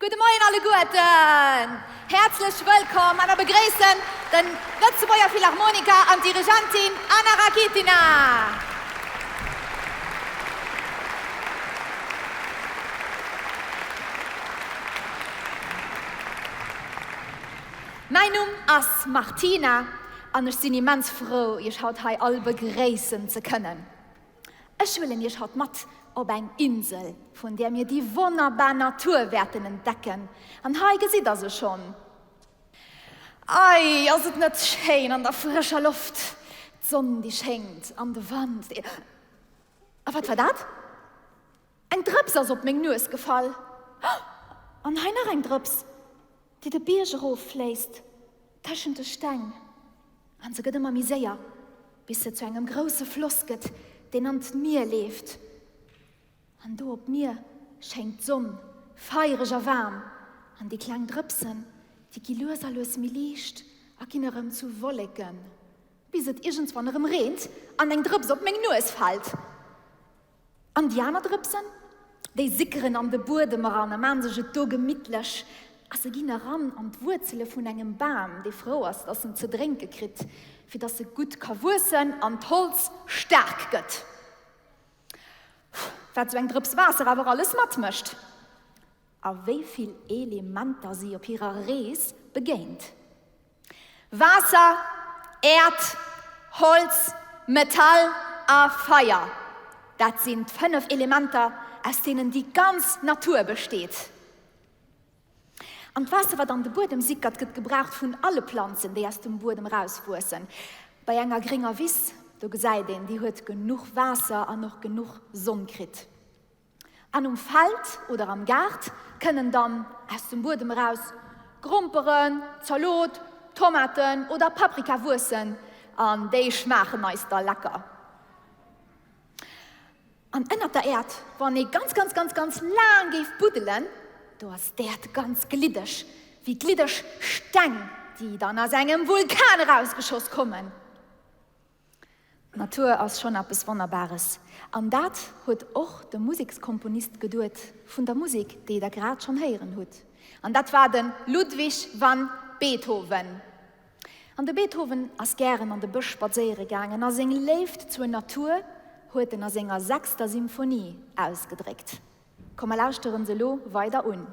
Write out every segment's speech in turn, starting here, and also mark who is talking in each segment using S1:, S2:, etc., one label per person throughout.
S1: Gudde Moien alleguerten! Häerzlech wëllkomm a mer begréissen de Lëtzebuerger Philharmoniker an d'Dirigentin Anna Rakitina. Mäin Numm ass Martina an ech sinn immens frou, Iech haut hei all begréissen ze kënnen. Ech huelen Iech haut mat op eng Insel, vun där mir déi wonnerbar Natur wäerten entdecken. An hei gesitt der se schonn. Ei, ass et net schéin an der frëscher Loft, d'Sonn déi schéngt an de Wand dee. A wat war dat? Eng Drëps ass op meng Nues gefall. An hei nach eng Drëps, déi de Bierg erof fléisst, tëschent de Steng. An se gëtt ëmmer méi séier, bis se zu engem grousse Floss gëtt, deen an d'Mier leeft. An do op d'Mier schéngt d'Sonn, feiereg a waarm, an déi kleng Drëpsen, déi gi lues a lues méi liicht a ginn erëm zu Wolleken, bis et iergendswann erëm reent an eng Drëps op meng Nues fält. An déi aner Drëpsen, déi sickeren an de Buedem eran a maan sech et do gemittlech. A se ginn eran an d'Wuerzele vun engem Bam, dee frou ass, dass en ze drénke kritt, fir dass e gutt ka wuessen an d'Holz staark gëtt. Wat sou eng Drëps Waasser awer alles matmécht! A wéi vill Elementer si op hirer Rees begéint. Waasser, Äerd, Holz, Metall a Feier, dat sinn d'fënnef Elementer, aus deenen déi ganz Natur besteet. An d'Waasser, wat an de Buedem sickert, gëtt gebraucht vun alle Planzen, déi aus dem Buedem erauswuessen. Bei enger grénger Wiss, do gesäit een, déi huet genuch Waasser an och genuch Sonn kritt. An um Feld oder am Gaart kënnen dann aus dem Buedem eraus Gromperen, Zalot, Tomaten oder Paprika wuessen an déi schmaachen eis da lecker. An ënnert der Äerd, wann ee ganz ganz ganz ganz laang géif buddelen, do ass d'Äerd ganz gliddeg, wéi gliddeg Steng, déi dann aus engem Vulkan erausgeschoss kommen. D'Natur ass schonn eppes Wonnerbares. An dat huet och de Musekskomponist geduet vun der Musek, déi der grad schonn héieren hutt. An dat war de Ludwig van Beethoven. An de Beethoven ass gären an de Bësch spadséiere gaangen a seng Léift zur Natur huet en a senger sechster Symphonie ausgedréckt. Komm mer lauschteren se elo weider un.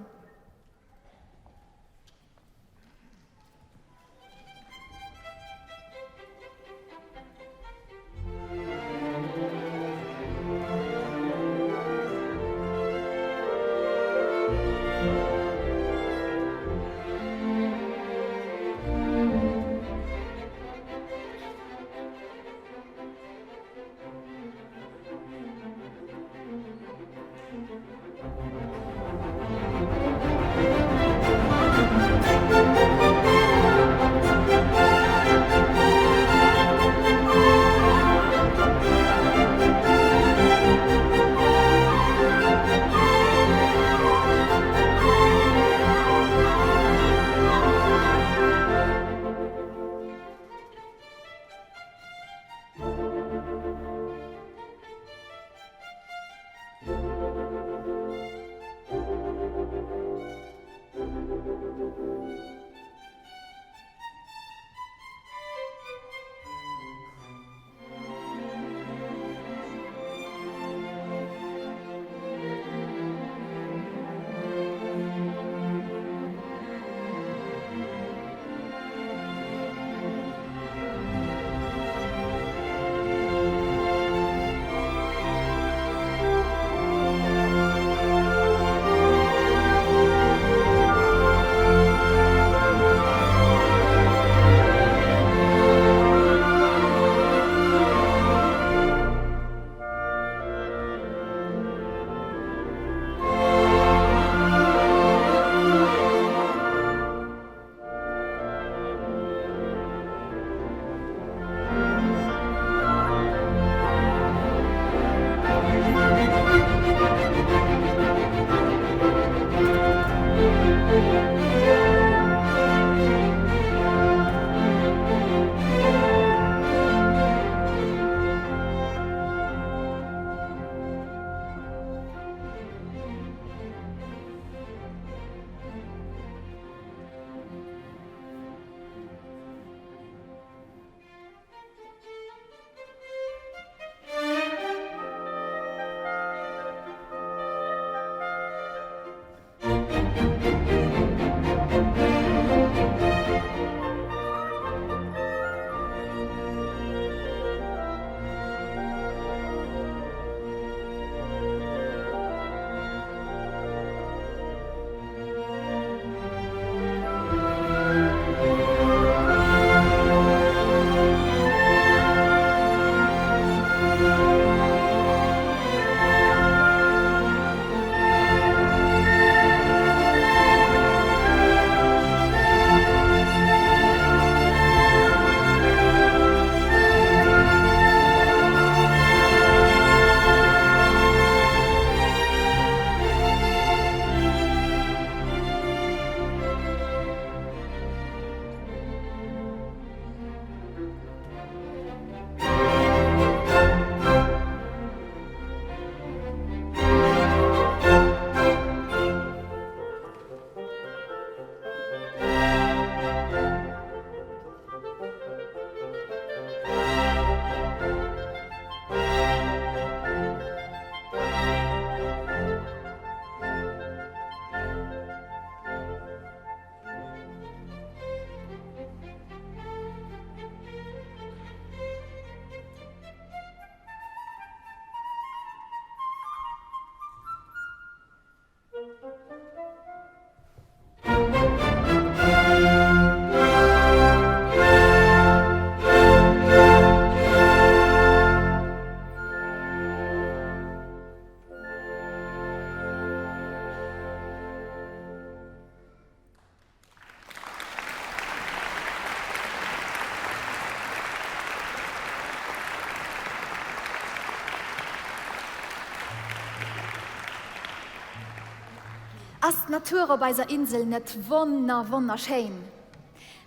S1: Ass d'Natur op eiser Insel net wonner wonnerschéin?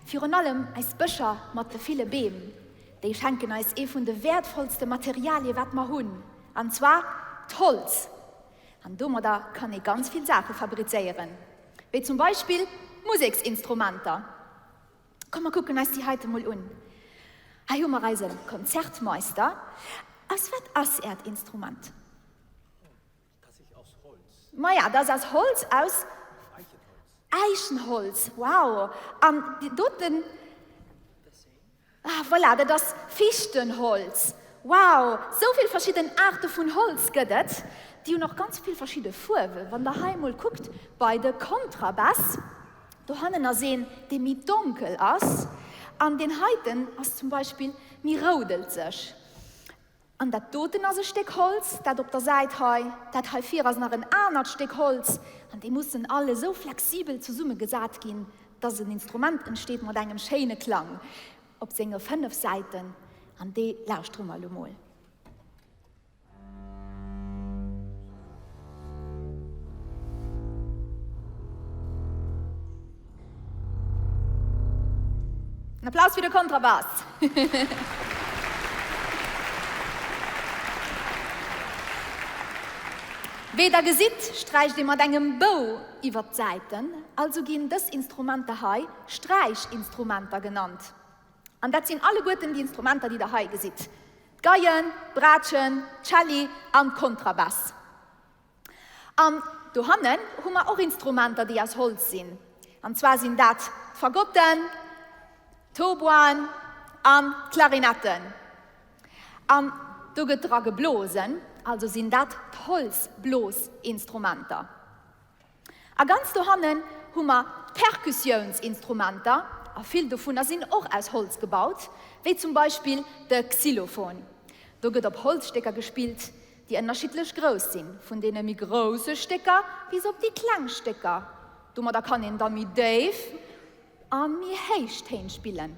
S1: Virun allem eis Bëscher mat de ville Beem, déi schenken eis ee vun de wäertvollste Materialie wat mer hunn, an zwar d'Holz. An domadder kann ee ganz vill Saache fabrizéieren, wéi zum Beispill Museksinstrumenter. Komm mer kucken eis déi heite mol un. Hei hu mer eise Konzertmeister. Aus wat ass Äert Instrument? Maja, dat ass aus Holz, aus Äichenholz. Wow! An déi doten? Ah, voilà, dat ass Fichtenholz. Wow! Sou vill verschidden Aarte vun Holz gëtt et. Déi hunn och ganz vill verschidde Fuerwen. Wann der hei emol kuckt bei de Kontrabass, dohannen ass een, dee méi donkel ass, an deen heiten ass zum Beispill méi roudelzeg. An dat doten ass e Stéck Holz, dat op der Säit hei, dat hei vir ass nach en anert Stéck Holz. An déi mussen all esou flexibel zesummegesat ginn, dass en Instrument entsteet mat engem schéine Klang op senge 5 Säiten. An dee lauschtere mer elo mol. En Applaus fir de Kontrabass! Wéi der gesitt, sträicht ee mat engem Bou iwwer d'Säiten, also ginn dës Instrumenter hei Sträichinstrumenter genannt. An dat sinn alleguerten déi Instrumenter, déi der hei gesitt, d'Geien, d'Braatschen, d'Celli an d'Kontrabass. An dohannen hu mer och Instrumenter, déi aus Holz sinn. An zwar sinn dat d'Fagotten, d'Hautboisen an d'Klarinetten. An do gëtt dra geblosen, also sinn dat d'Holzblosinstrumenter. A ganz dohannen hu mer d'Perkussiounsinstrumenter, a vill dovunner sinn och aus Holz gebaut, wéi zum Beispill de Xylophon. Do gëtt op Holzstécker gespillt, déi ënnerschiddlech grouss sinn, vun deene méi grousse Stécker bis op déi kleng Stécker. Domadder kann een da méi déif a méi héich Téin spillen.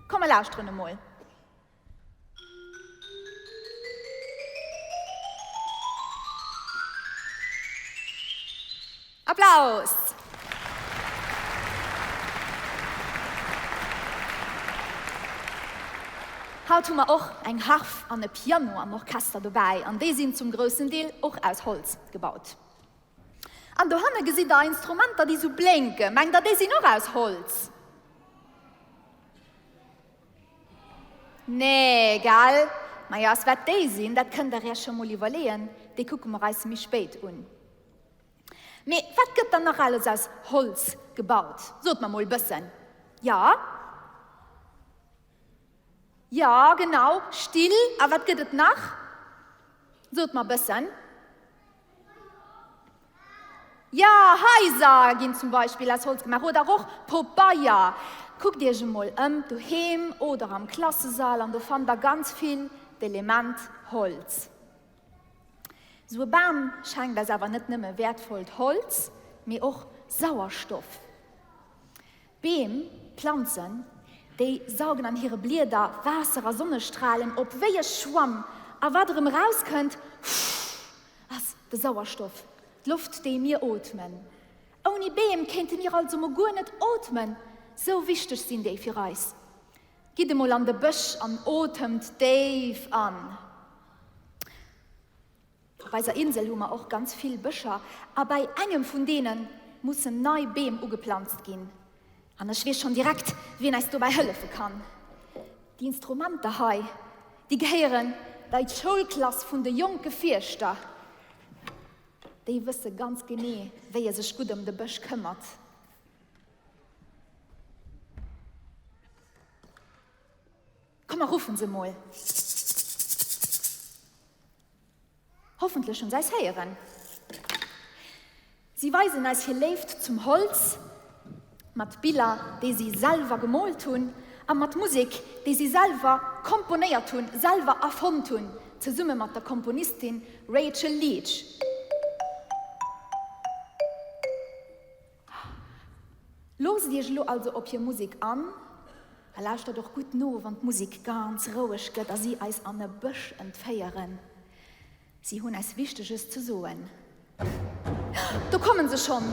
S1: Komm mer lauschteren emol. Applaus! Haut hu mer och eng Harf an e Piano am Orchester dobäi an déi sinn zum groussen Deel och aus Holz gebaut. An dohanne gesitt der Instrumenter, déi sou blénken. Mengt der, déi sinn och aus Holz? Nee, gell? Majo, aus wat déi sinn, dat kënnt der iech scho mol iwwerleeën, déi kucke mer eis méi spéit un. Mee wat gëtt dann nach alles aus Holz gebaut? Sot mer mol bëssen. Jo? Jo, genau, Still. A wat gëtt et nach? Sot mer bëssen. Jo, Haiser ginn zum Beispill aus Holz gemaach oder och Pobeier. Kuckt iech emol ëm doheem oder am Klassesall an do fannt der ganz vill d'Element Holz. Sou e Bam schenkt eis awer net nëmme wäertvollt Holz, mee och Sauerstoff. Beem, Planzen, déi saugen an hire Blieder Waasser a Sonnestralen op wéi e Schwamm a wat erëm erauskënnt, ass de Sauerstoff, d'Loft déi mir ootmen. Ouni Beem kéinte mir also mol guer net ootmen, sou wichteg sinn déi fir eis. Gitt emol an de Bësch an otemt déif an. Op eiser Insel hu mer och ganz vill Bëscher a bäi engem vun deene mussen nei Beem ugeplanzt ginn. An ech weess schonn direkt, wien eis dobäi hëllefe kann. Déi Instrumenter hei, déi gehéieren bei d'Schoulklass vun de jonke Fierschter. Déi wësse ganz genee, wéi e sech gutt ëm de Bësch këmmert. Komm mer ruffen se mol. Hoffentlech hunn se eis héieren. Si weisen eis hir Léift zum Holz mat Biller, déi si selwer gemoolt hunn, a mat Musek, déi si selwer komponéiert hunn, selwer erfonnt hunn, zesumme mat der Komponistin Rachel Leach. Loosst iech elo also op hir Musek an a lauschtert och gutt no, wann d'Musek ganz roueg gëtt a si eis an e Bësch entféieren. Si hunn eis Wichteges ze soen. Do kommen se schonn.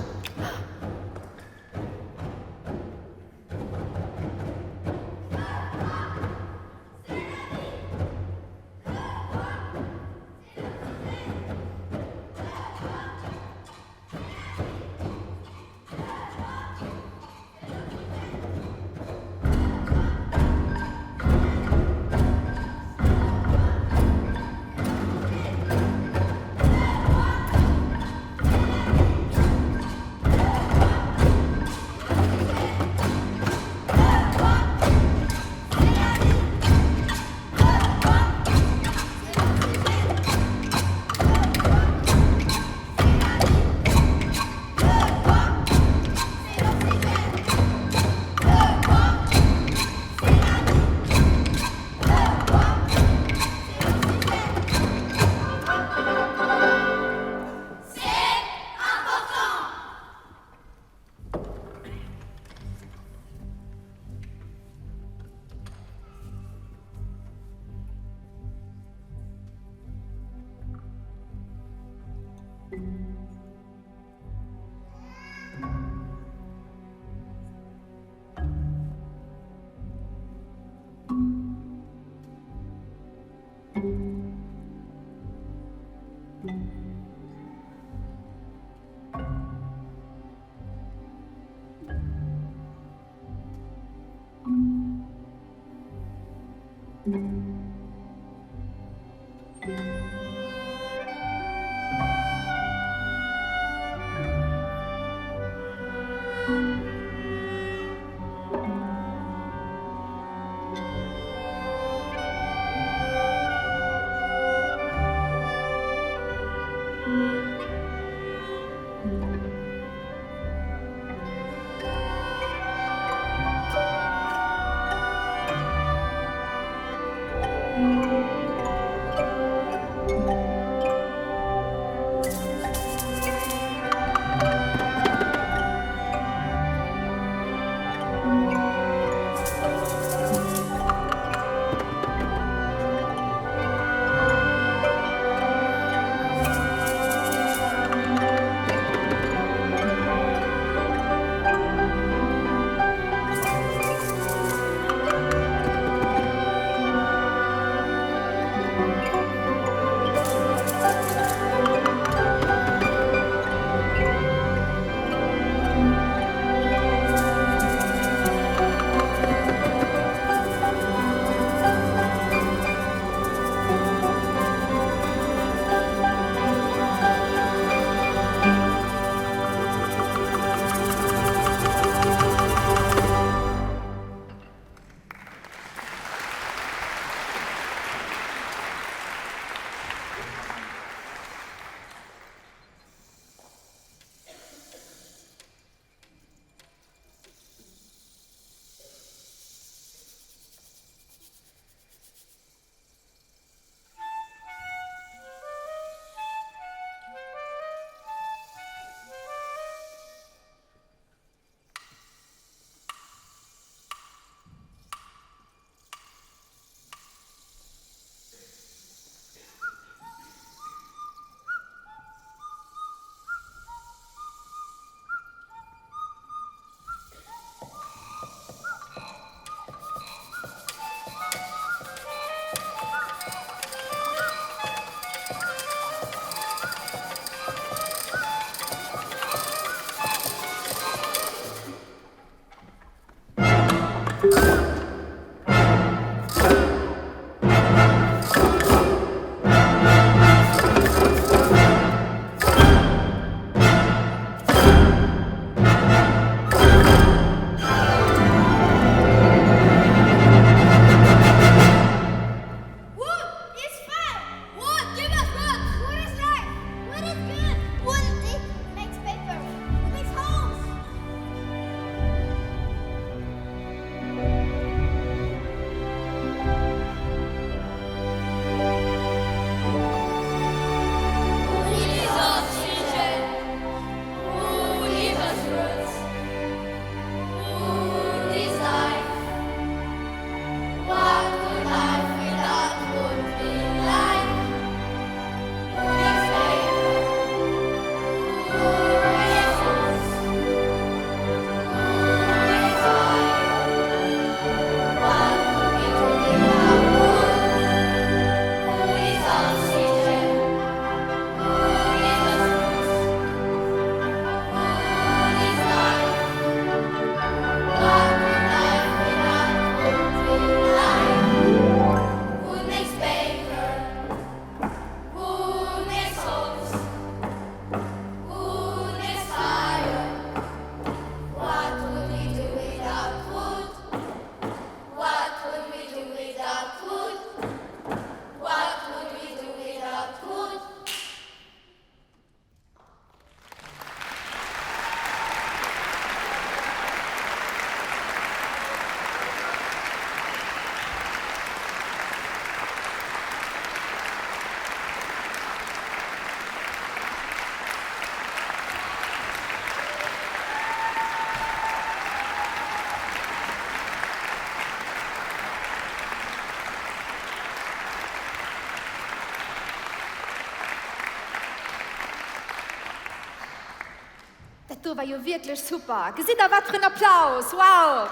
S1: Dat do war jo wierklech super! Gesitt der, wat fir en Applaus! Wow!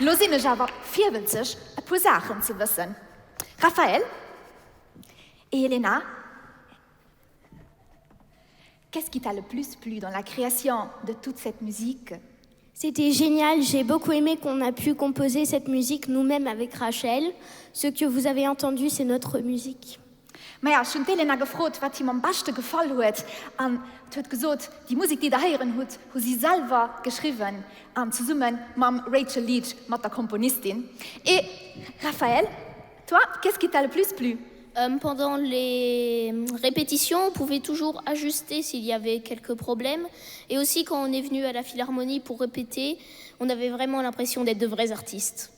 S1: Lo sinn ech awer virwëlzeg, e puer Saachen ze wëssen. Raphaël et Elena, Qu'est-ce qui t'a le plus plu dans la création de toute cette musique?
S2: C'était génial, j'ai beaucoup aimé qu'on a pu composer cette musique nous-mêmes avec Rachel. Ce que vous avez entendu, c'est notre musique.
S1: Maja, ech hunn d'Elena gefrot, wat him am beschte gefall huet, an huet gesot, déi Musek, déi der héieren hutt, hu si selwer geschriwwen an zesumme mam Rachel Leach, mat der Komponistin. Et Raphaël, toi, qu'est-ce qui t'a le plus plu?
S2: Euh, pendant les répétitions, on pouvait toujours ajuster s'il y avait quelques problèmes. Et aussi quand on est venu à la Philharmonie pour répéter, on avait vraiment l'impression d'être de vrais artistes.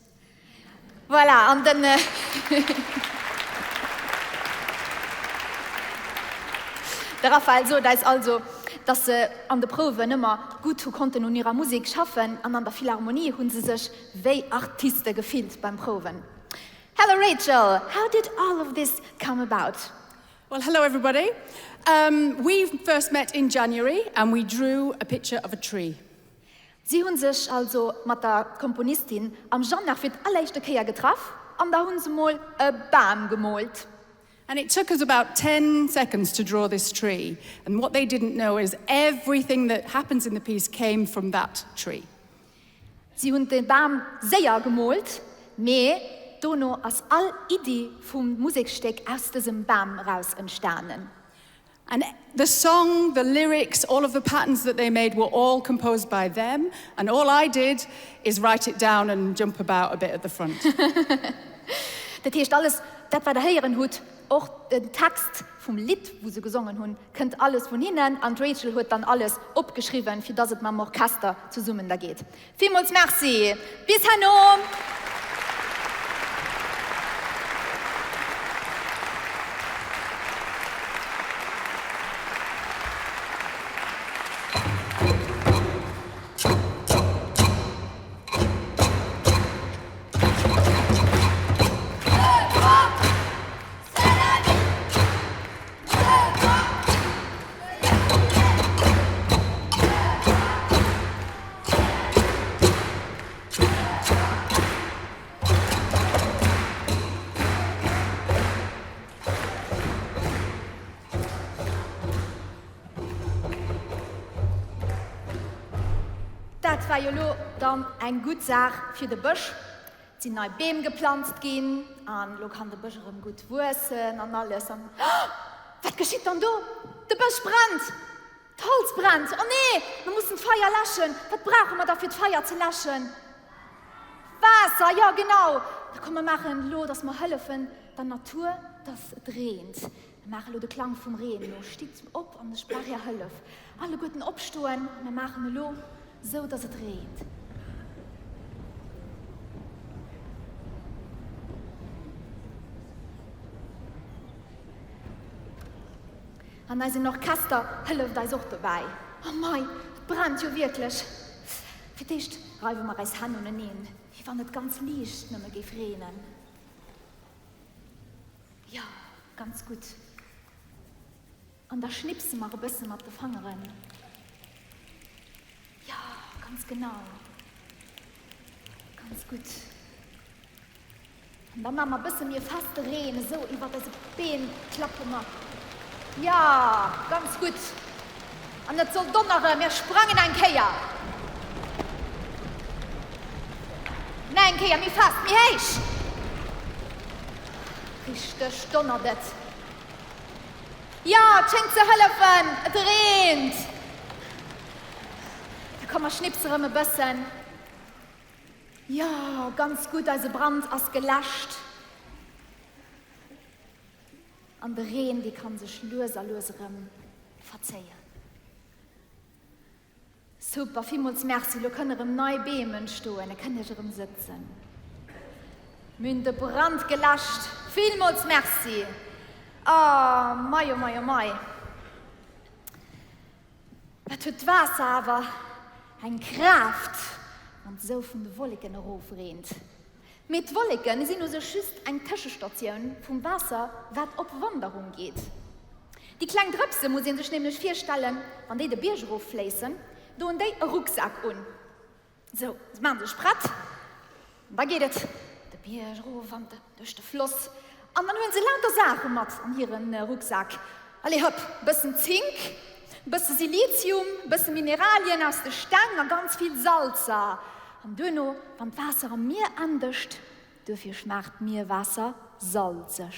S1: Voilà, an den De Raphaël sot eis also, dass se an de Prouwen ëmmer gutt hu konnten un hirer Musek schaffen an an der Philharmonie hu se sech wéi Artiste gefillt beim Prouwen. Hello Rachel, how did all of this come about?
S3: Well, hello everybody. Um, we first met in January and we drew a picture of a tree.
S1: Si hunn sech also mat der Komponistin am Januar fir d'alleréischte Kéier getraff an da hunn se mol e Bam gemoolt.
S3: And it took us about 10 seconds to draw this tree. And what they didn't know is everything that happens in the piece came from that tree.
S1: Si hunn de Bam séier gemoolt, mee dono ass all Iddi vum Museksstéck aus dësem Bam eraus entstanen.
S3: And the song, the lyrics, all of the patterns that they made were all composed by them, and all I did is write it down and jump about a bit at the front.
S1: Dat heescht, alles dat wat der héieren hutt, och den Text vum Lidd wou se gesongen hunn, kënnt alles vun hinnen an d'Rachel huet dann alles opgeschriwwen, fir dass et mam Orchester zesummen da geet. Villmools Merci! Bis herno! Dat war jo lo dann eng gutt Saach fir de Bësch. Et sinn nei Beem geplanzt ginn an elo kann de Bësch erëm gutt wuessen an alles. An, oh, wat geschitt dann do? De Bësch brennt! D'Holz brennt! Oh nee, mir mussen d'Feier läschen! Wat brauche mer da fir d'Feier ze läschen? Waasser, jo genau! Da komm mer maachen elo, dass mer hëllefen der Natur, dass et reent. Mir maache elo de Klang vum Reen no. Stitt op an ech brauch är Hëllef. Alleguerten opstoen, mir maachen elo sou, dass et reent. An eisen Orchester hëlleft eis och dobäi. Oh mei, et brennt jo wierklech! Fir d'éischt reiwe mer eis Hänn uneneen, wéi wann et ganz liicht nëmme géif reenen. Jo, ganz gutt. An da schnipse mer e bësse mat de Fangeren. Jo, ganz genau. Ganz gutt. An da maache mer e bësse méi e feste Reen, esou iwwert eise Been klappe mer. Jo, ganz gutt. An et soll donnere, mir sprangen eng Kéier. Nach eng Kéier, méi fest, méi héich. Richteg donnert et. Jo, et schéngt ze hëllefen, et reent. Da komm mer schnipse erëm e bëssen. Jo, ganz gutt, eise Brand ass geläscht an de Reen, dee kann sech lues a lues erëm verzéien. Super, villmools Merci, lo kënne erëm nei Beem entstoen, da kënnt iech erëm sëtzen. Mir hunn de Brand geläscht, villmools Merci. Oh mei, oh mei, oh mei. Wat huet d'Waasser awer eng Kraaft! Wann et esou vun de Wolleken erofreent. Mee d'Wolleke sinn u sech just eng Tëschestatioun vum Waasser, wat op Wanderung geet. Déi kleng Drëpse muss ee sech nämlech virstellen, wann déi de Bierg eroffléissen, doen déi e Rucksak un. Sou, se maachen sech prett an da geet et de Bierg erof an duerch de Floss. An dann huelen se lauter Saache mat an hire Rucksak. Allez hëpp, bëssen Zink, bësse Silizium, bësse Mineralien aus de Steng a ganz vill Salzer. An duerno, wann d'Waasser am Mier endegt, duerfir schmaacht d'Mierwaasser salzeg.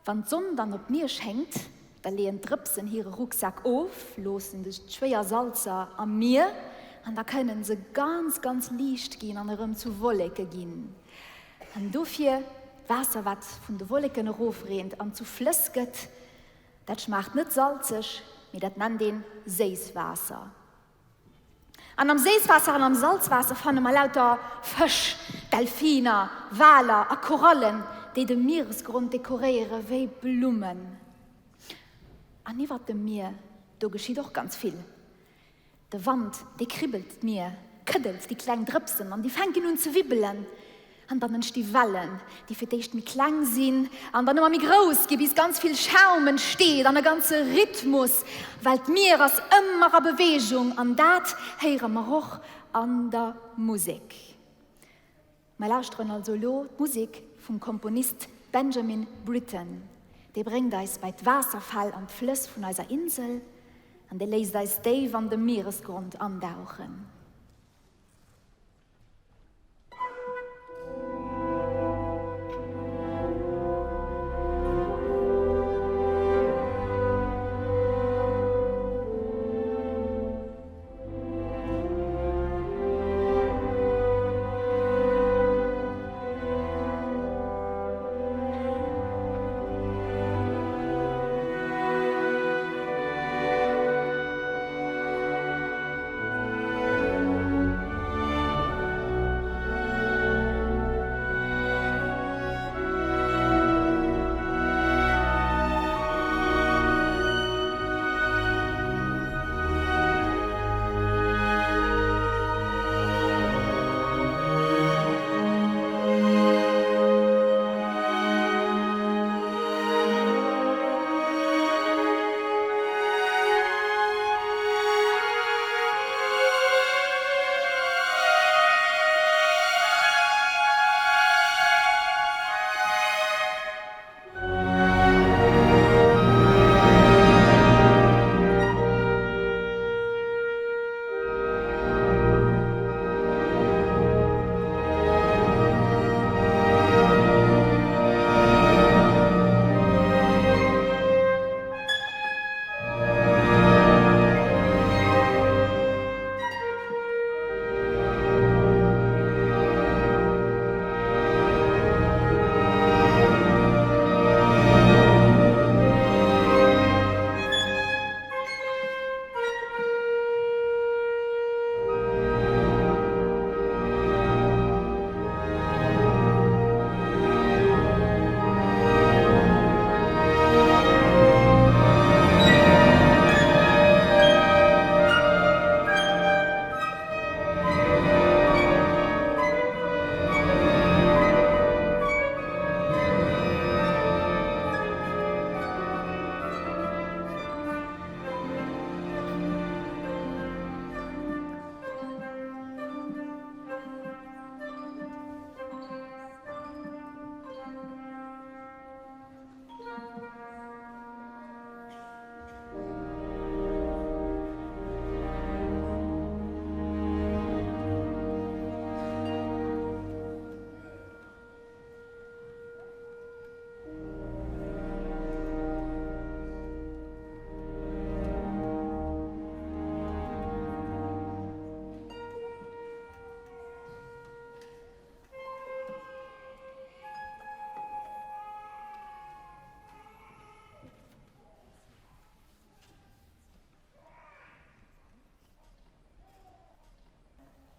S1: Wann d'Sonn dann op d'Mier schéngt, da leeën d'Drëpsen hire Rucksak of, loossen déi schwéier Salzer am Mier an da kënnen se ganz, ganz liicht ginn an erëm zu Wolleke ginn. An dofir, d'Waasser wat vun de Wolleken erofreent an zu Flëss gëtt, dat schmaacht net salzeg, mee dat nennt een Séisswaasser. An am Séisswaasser an am Salzwaasser fanne mer lauter Fësch, Delfiner, Waler a Korallen, déi de Mieresgrond dekoréiere wéi Blummen. An iwwert dem Mier, do geschitt och ganz vill. De Wand, dee kribbelt d'Mier, këddelt déi kleng Drëpsen an déi fänken un ze wibbelen. An dann entsti Wellen, déi fir d'éischt méi kleng sinn an dann ëmmer méi grouss gi bis ganz vill Schaum entsteet an e ganze Rhythmus, well d'Mier ass ëmmer a Beweegung an dat héiere mer och an der Musek. Mer lauschteren also elo d'Musek vum Komponist Benjamin Britten. Dee bréngt eis bei d'Waasserfäll an d'Flëss vun eiser Insel an dee léisst eis déif an de Mieresgrond andauchen.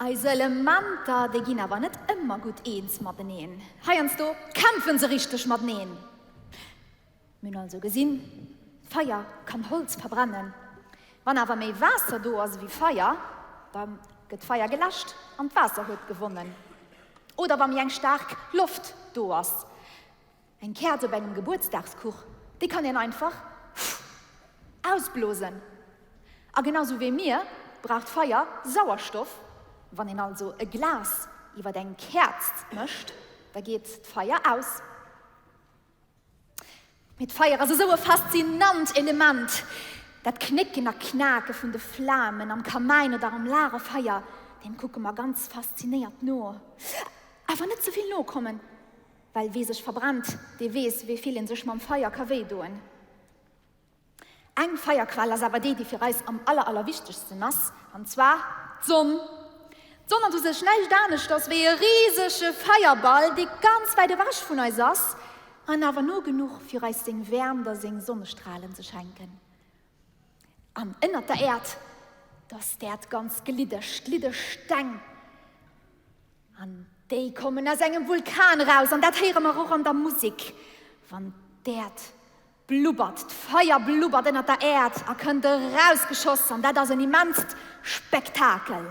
S1: Eis Elementer, déi ginn awer net ëmmer gutt eens mateneen. Heiansdo kämpfen se richteg mateneen. Mir hunn also gesinn, Feier kann Holz verbrennen. Wann awer méi Waasser do ass ewéi Feier, da. gëtt d'Feier geläscht an d'Waasser huet gewonnen. Oder wa méi eng staark Loft do ass. Eng Käerz op engem Gebuertsdagskuch, déi kann een einfach ausblosen. A genau sou wéi mir brauch d'Feier Sauerstoff. Wann een also e Glas iwwer eng Käerz mécht, da geet d'Feier aus. Mee d'Feier ass esou e faszinant Element! Dat Knécken a Knake vun de Flamen am Kamäin oder am Lagerfeier, deem kucke mer ganz faszinéiert no. Awer net ze vill no kommen, well wee sech verbrennt, dee weess, wéi vill ee sech mam Feier ka wéi doen. Eng Feierquell ass awer déi, déi fir eis am aller allerwichtegsten ass, an zwar d'Sonn. D'Sonn ass u sech näischt aneschters wéi e risege Feierball, dee ganz wäit ewech vun eis ass, an awer no genuch fir eis seng Wäermt a seng Sonnestralen ze schenken. An ënnert der Äerd, do ass d'Äerd ganz gliddeg, gliddeg Steng. An déi kommen aus engem Vulkan eraus, an dat héiere mer och an der Musek, wann d'Äerd blubbert, d'Feier blubbert ënnert der Äerd a kënnt erausgeschoss, an dat ass en immenst Spektakel.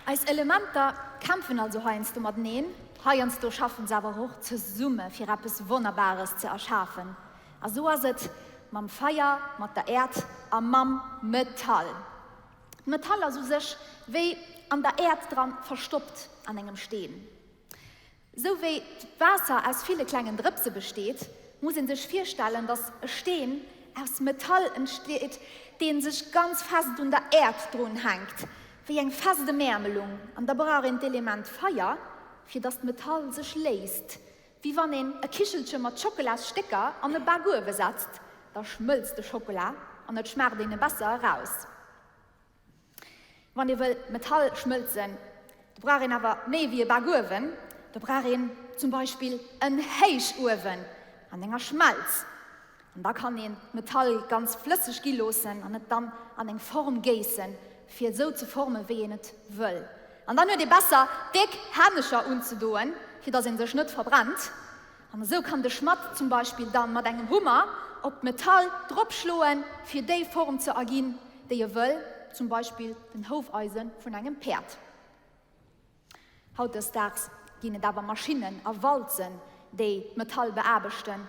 S1: Eis Elementer kämpfen also heiansdo mateneen, heiansdo schaffen se awer och zesumme fir eppes Wonnerbares ze erschafen. A sou ass et mam Feier, mat der Äerd a mam Metall. D'Metall ass u sech wéi an der Äerd dran verstoppt an engem Steen. Sou wéi d'Waasser aus ville klengen Drëpse besteet, muss een sech virstellen, dass e Steen aus Metall entsteet, dee sech ganz fest un der Äerd drun hänkt, wéi eng fest Emärmelung. An da brauch een d'Element Feier, fir dass d'Metall sech léist, wéi wann een e Kichelche mat Schockelas-Stécker an e Bakuewe setzt, da schmëlzt de Schockela an et schmaacht een e besser eraus. Wann ee wëll Metall schmëlzen, do brauch een awer méi wéi e Bakuewen, do brauch een zum Beispill en Héichuewen an enger Schmelz. An da kann een d'Metall ganz flësseg gi loossen an et dann an eng Form géissen. Fir et esou ze formen, wéi een et wëll. An dann huet ee besser, déck Hännecher unzedoen, fir dass een sech net verbrennt. An esou kann de Schmadd zum Beispill dann mat engem Hummer op d'Metall dropschloen, fir déi Form ze erginn, déi e wëll, zum Beispill den Houfeise vun engem Päerd. Hautdesdaags ginn et awer Maschinnen a Walzen, déi d'Metall beaarbechten.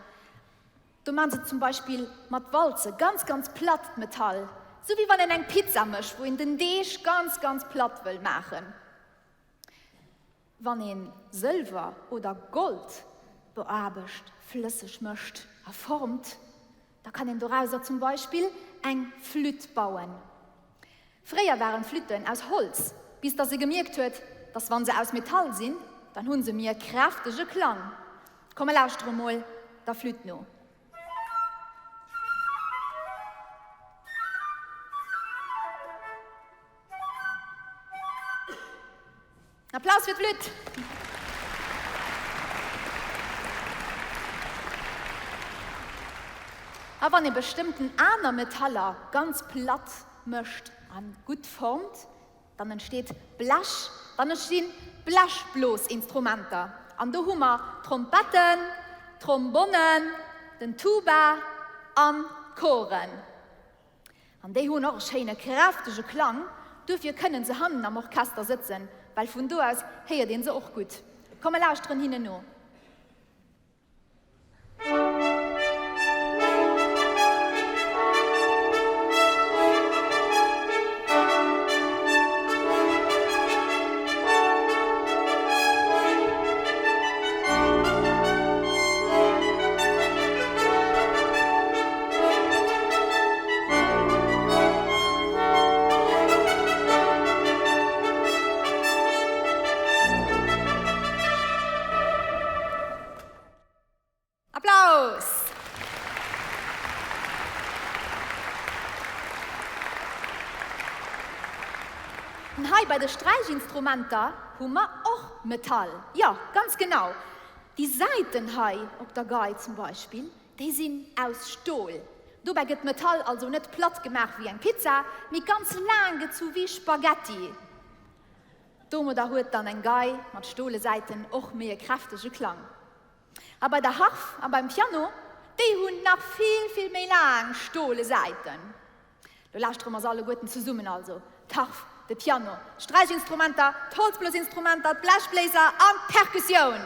S1: Do man se zum Beispill mat Walze ganz ganz platt d'Metall, sou wéi wann een eng Pizza mécht, wou een den Deeg ganz ganz platt wëll maachen. Wann een Sëlwer oder Gold beaarbecht, flësseg mécht a formt, da kann een dorauser zum Beispill eng Flütt bauen. Fréier waren d'Flütten aus Holz, bis dass e gemierkt huet, dass wann se aus Metall sinn, dann hunn se méi e kräftege Klang. Komm mer lauschtere mol der Flütt no. Applaus fir d'Flütt! A wann ee bestëmmten aner Metaller ganz platt mécht a gutt formt, dann entsteet Blech, dann entstinn Blechblosinstrumenter. An do hu mer Trompetten, Trombonnen, den Tuba an d'Choren. An déi hunn och e schéine kräftege Klang, duerfir kënnen se hannen am Orchester sëtzen, well vun do aus héiert een se och gutt. Komm mer lauschteren hinnen no. Applaus! An hei bei de Sträichinstrumenter hu mer och Metall. Jo, ganz genau. Déi Säiten hei op der Gei zum Beispill, déi sinn aus Stol. Dobäi gëtt d'Metall also net platt gemaach wéi eng Pizza, mee ganz laang gezu wéi Spaghetti. Domadder huet dann eng Gei mat stole Säiten och méi e kräftege Klang. A bei der Harf a beim Piano, déi hunn nach vill, vill méi laang stole Säiten. Lo lauschtere mer se alleguerten zesummen, also d'Harf, de Piano, d'Sträichinstrumenter, d'Holzblosinstrumenter, d'Blechbléiser an d'Perkussioun.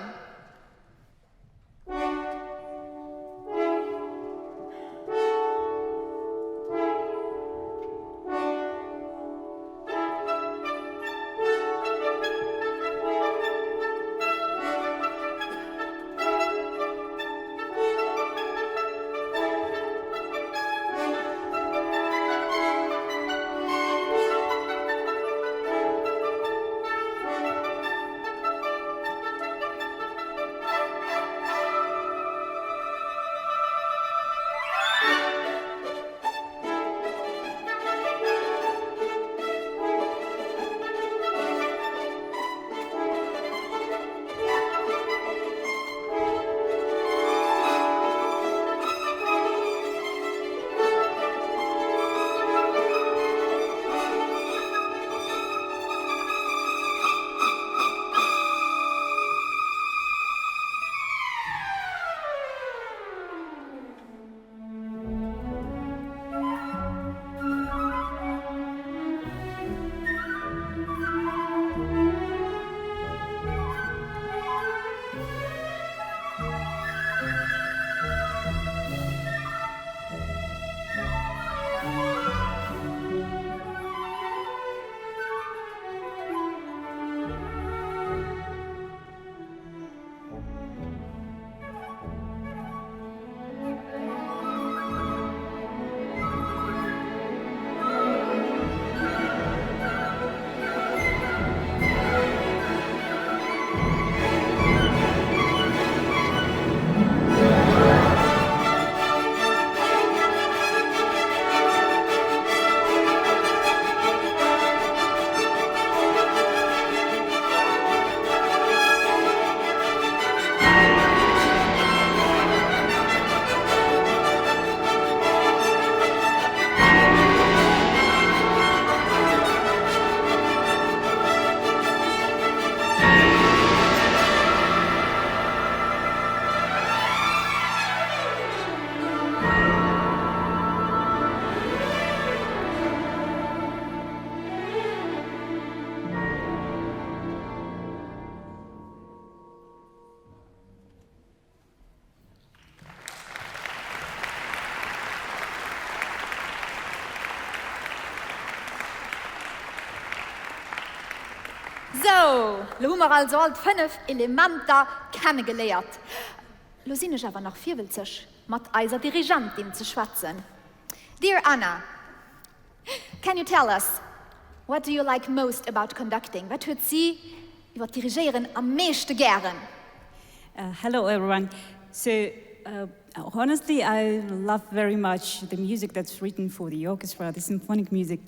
S1: Sou, lo hu mer also all d'5 Elementer kennegeléiert. Lo sinn ech awer nach virwëlzeg, mat eiser Dirigentin ze schwätzen. Dear Anna, can you tell us, what do you like most about conducting? Wat huet si iwwer d'Dirigéieren am meeschte gären?
S4: Hello everyone. So honestly I love very much the music that's written for the orchestra, the symphonic music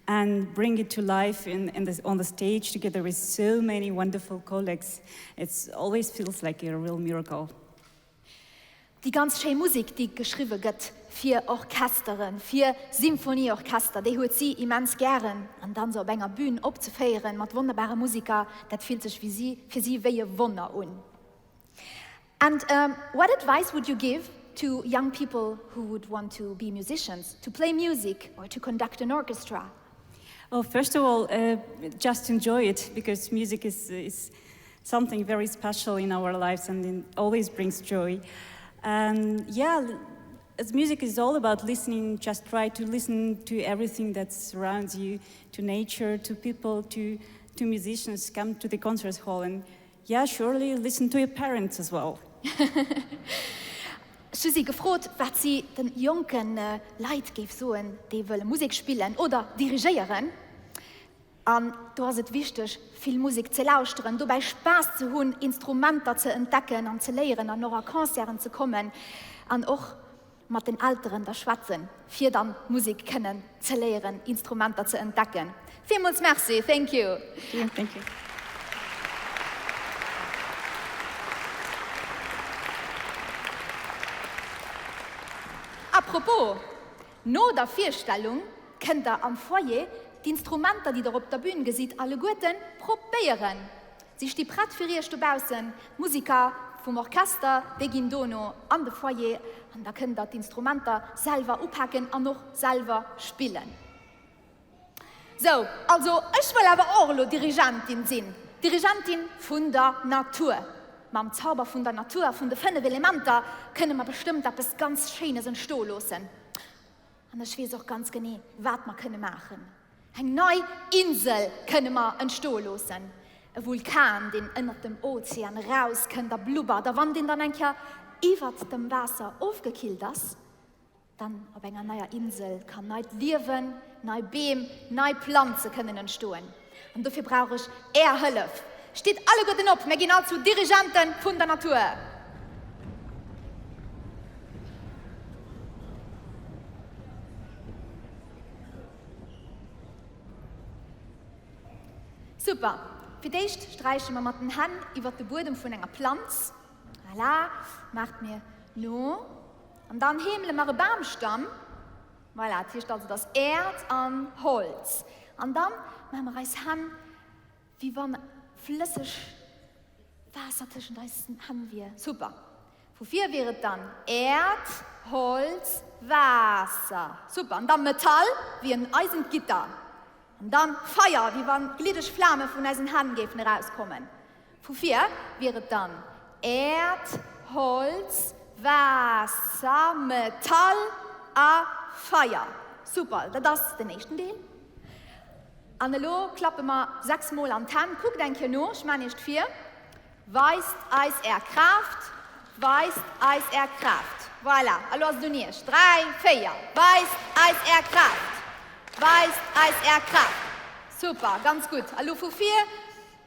S4: and bring it to life in, in this, on the stage together with so many wonderful colleagues. It's always feels like a real miracle.
S1: Déi ganz schéi Musek, déi geschriwwe gëtt fir Orchesteren, fir Symphonieorchester, déi huet si immens gären. An dann se op enger Bühn opzeféieren mat wonnerbare Musiker, dat fillt sech fir si, fir si wéi e Wonner un. And what advice would you give to young people who would want to be musicians, to play music or to conduct an orchestra?
S4: Well, first of all, uh, just enjoy it because music is, is something very special in our lives and it always brings joy. And yeah, as music is all about listening, just try to listen to everything that surrounds you, to nature, to people, to, to musicians, come to the concert hall and yeah, surely listen to your parents as well.
S1: Ech hu si gefrot, wat si de jonke Leit géif soen, déi wëlle Musek spillen oder dirigéieren. An do ass et wichteg, vill Musek ze lauschteren, dobäi Spaass ze hunn, Instrumenter ze entdecken an ze léieren an och a Concerten ze kommen an och mat den Elteren da schwätzen, fir dann Musek kënnen ze léieren, Instrumenter ze entdecken. Villmools Merci, thank you.
S4: Thank you.
S1: A propos, no der Virstellung kënnt der am Foyer d'Instrumenter, déi der op der Bühn gesitt, alleguerten probéieren. Si sti prett fir iech dobaussen. D'Musiker vum Orchester, déi ginn dono an de Foyer an da kënnt der d'Instrumenter selwer upaken an och selwer spillen. Sou, also ech wëll awer och elo Dirigentin sinn, Dirigentin vun der Natur. Mam Zauber vun der Natur a vun de 5 Elementer kënne mer bestëmmt eppes ganz Schéines entstoe loossen. An ech weess och ganz genee, wat mer kënne maachen. Eng nei Insel kënne mer entstoe loossen. E Vulkan, deen ënnert dem Ozean erauskënnt a blubbert. A wann deen dann eng Kéier iwwert dem Waasser ofgekillt ass, dann op enger neier Insel kann neit Liewen, nei Beem, nei Planze kënnen entstoen. An dofir brauch ech Är Hëllef. Stitt alleguerten op, mir ginn all zu Dirigente vun der Natur! Super! Fir d'éischt sträiche mer mat den Hänn iwwert de Buedem vun enger Planz. Voilà, maacht mir no. An dann heemele mer e Bamstamm. Voilà, dat heescht also, et ass Äerd an Holz. An dann maache mer eis Hänn, wéi wann flësseg Waasser tëschent eisen Hänn wier. Super! Vu vir wier et dann Äerd, Holz, Waasser. Super! An dann Metall, wéi en eisent Gitter. An dann Feier, wéi wann gliddeg Flame vun eisen Hänn géifen erauskommen. Vu vir wier et dann Äerd, Holz, Waasser, Metall a Feier. Super, dat ass den éischten Deel. An elo klappe mer 6 mol an d'Hänn. Kuckt eng Kéier no, ech maan iech d'vir. Weist eis är Kraaft, weist eis är Kraaft. Voilà, elo ass et un iech. 3, 4, weist eis är Kraaft, weist eis är Kraaft. Super, ganz gutt. A lo vu vir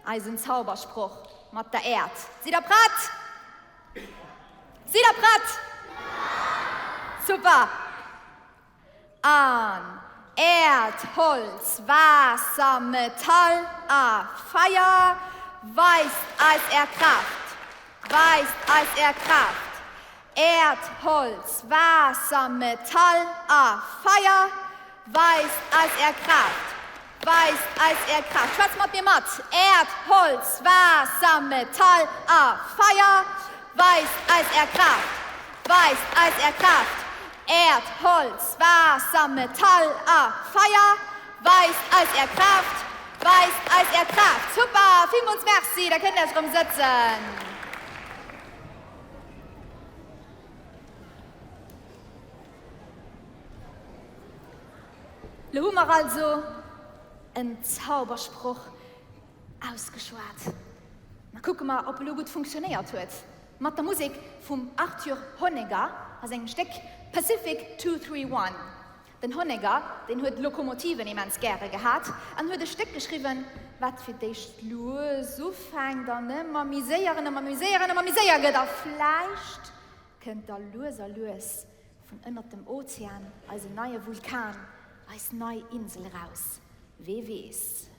S1: eisen Zaubersproch mat der Äerd. Sidd der prett? Sidd der prett? Super! An Äerd, Holz, Waasser, Metall a Feier, weist eis är Kraaft, weist eis är Kraaft. Äerd, Holz, Waasser, Metall a Feier, weist eis är Kraaft, weist eis är Kraaft. Schwätzt mat mir mat, Äerd, Holz, Waasser, Metall a Feier, weist eis är Kraaft, weist eis är Kraaft. Äerd, Holz, Waasser, Metall a Feier, weist eis är Kraaft, weist eis är Kraaft. Super, villmools Merci, da kënnt Iech erëm sëtzen. Lo hu mer also en Zaubersproch. Ausgeschwat. Na kucke mer, ob elo gutt funktionéiert huet. Mat der Musek vum Arthur Honegger a sengem Stéck Pacific 231. Den Honegger, deen huet Lokomotiven immens gäre gehat an huet e Stéck geschriwwen, wat fir d'éischt lues ufänkt an ëmmer méi séier an ëmmer méi séier an ëmmer méi séier gëtt a vläicht kënnt da lues a lues vun ënnert dem Ozean eisen neie Vulkan, eis nei Insel eraus. Wee weess?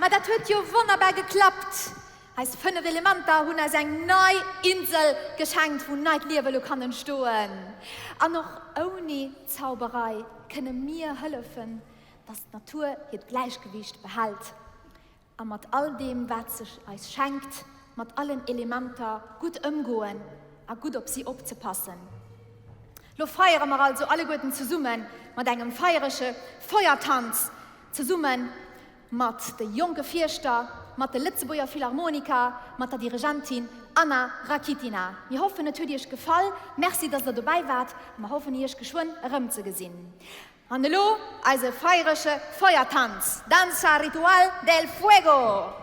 S1: Ma dat huet jo wonnerbar geklappt! Eis 5 Elementer hunn eis eng nei Insel geschenkt, wou neit Liewe lo kann entstoen. An och ouni Zauberei kënne mir hëllefen, dass d'Natur hiert Gläichgewiicht behält a mat all deem, wat se eis schenkt, mat allen Elementer gutt ëmgoen a gutt op si opzepassen. Lo feiere mer also alleguerten zesumme mat engem feierege Feuertanz, zesumme mat de jonke Fierschter, mat de Lëtzebuerger Philharmoniker, mat der Dirigentin Anna Rakitina. Mir hoffen et huet iech gefall. Merci dass der dobäi waart a mer hoffen iech geschwënn erëmzegesinn. An elo eise feierege Feuertanz, Danza Ritual del Fuego!